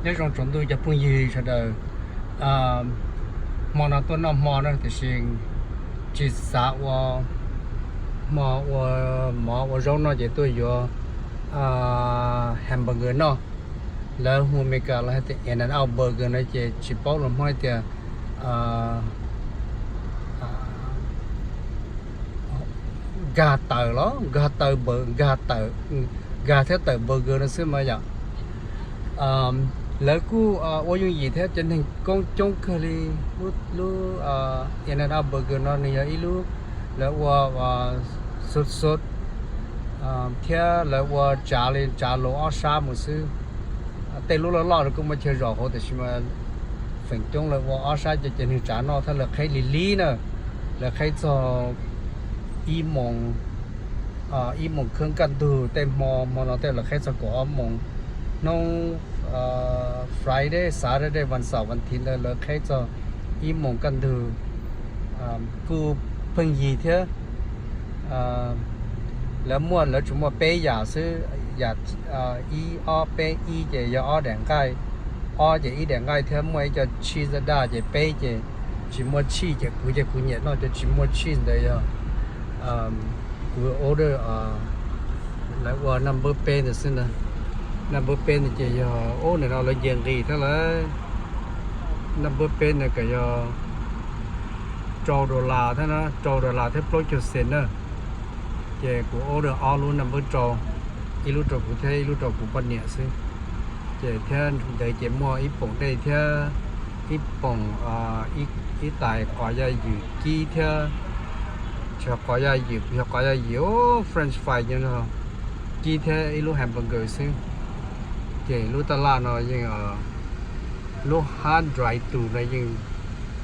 Nyob zoo tsaus ntuj cov phooj ywg sawv daws. Hmo no tuaj noj hmo na, tiam sis tsis xav ua hmo ua mov ua zaub noj ces tuaj yuav hamburger noj. Lawv hu Meskas los hais tias In-N-Out Burger no ces tsis paub lus Hmoob hais tias nkag tawm los nkag tawm, nkag tawm, nkag thiab tawm burger no xwb mas yom. Lawv kuj ua yooj yim thiab cov neeg koob coob kawg li. Lub In-N-Out Burger no nws yog ib lub lawv ua xub xub thiab lawv ua tsav li tsav los ob sab mus xwb. Tej lub loj loj kuj muaj chaw zaum hauv, tiam sis mas feem coob lawv ua ob sab ces cov neeg tsav noj thiab lawv qheb lig lig na. Lawv qheb txog ib moos, ib moos kheeb kaj ntug tej hmo, hmo no tej lawv qheb txog kaum ob moos. Hnub Friday, Saturday, vas xaum vas thiv ntawd lawv qheb txog ib moos kaj ntug. Kuj pheej yig thiab. Lawv muaj, lawv tsuas muaj peb yam xwb, yam ib ob peb, ib ces yog ob daim nqaij, ob ces ib daim nqaij thiab muaj ib co cheese daj, ces peb ces tsis muaj cheese, ces kuv ces kuv nyiam noj cov tsis muaj cheese ntawd yog kuv order lawv ua number peb ntawd xwb na. Number peb ntawd ces yog ub nim no lawv nce nqis thiab lawm. Number peb ntawd kom yog rau dollar thiab na, rau dollar thiab plaub caug cent na. Ces kuv order ob lub number rau, ib lub rau kuv thiab ib lub rau kuv poj niam xwb. Ces thiab ntawd ces muaj ib poom dej thiab ib poom, ib tais qos yaj ywm kib thiab, tsis yog qos yaj ywm, yog qos yaj ywm, French fry nyob no, kib thiab ib lub hamburger xwb. Ces lub taj laj no yeej, lub hab drive thru no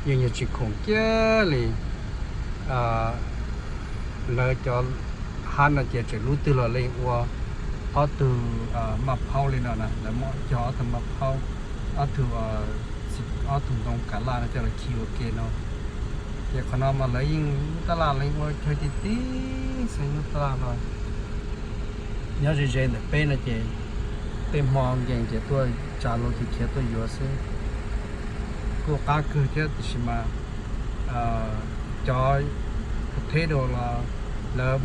yeej yog tsis khoom kiag li. Lawv cov hab no ces tseem lub twg los leej ua ob tug maj phaub li no na, lawv muab cog ob tug maj phaub, ob tug, ob tug ntoo kav laj no coj los khi ua ke no. Ces qhov no mas lawv yeej lub taj laj leej ua chaw ti ti xeev lub taj laj no. Nyob ze ze ntawm peb no ces tej hmo nkees ces tuaj tsav los khiav tuaj yuav xwb. Kuj qab kawg thiab tiam sis mas cov potato los lawv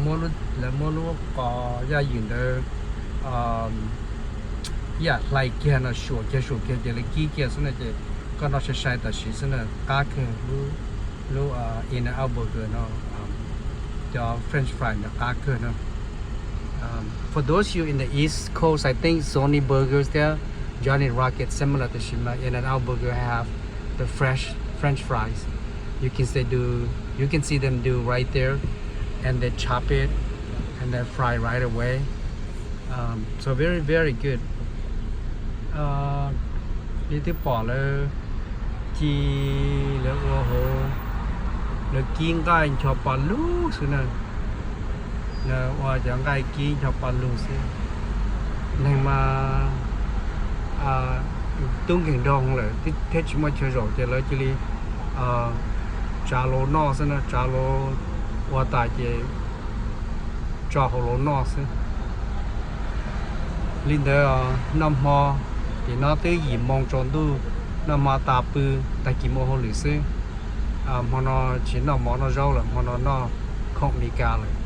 muab lub qos yaj ywm ntawd ib yam hlais kiag no, suam kiag suam kiag ces lawv kib kiag xwb na, ces koj noj sai sai tam sim xwb na, qab kawg. Lub In-N-Out Burger no, cov French fry ntawd qab kawg no. For those you in the East Coast, I think Sony Burgers thiab Johnny Rocket similar, tiam sis mas In-N-Out Burger have the fresh French fries. You can say do, you can see them do right there, and they chop it and then fry right away. So very, very good. Li twb pom lawv ci, lawv ua hauv, lawv kib nqaij ncho pa lug xwb na. Lawv ua cov nqaij kib ncho pa lug xwb. Neeg mas tub nkeeg nroo lawm thiab tsis muaj chaw zaum ces lawv cia li tsav los noj xwb na, tsav los ua tas ces tso hauv los noj xwb. Li ntawd noj hmo, ces no twb yim moo tsaus ntuj, noj hmo tas pw, tag kis mus ua hauj lwm xwb. Hmo no tsis noj mov noj zaub lawm, hmo no noj khoom Meskas lawm.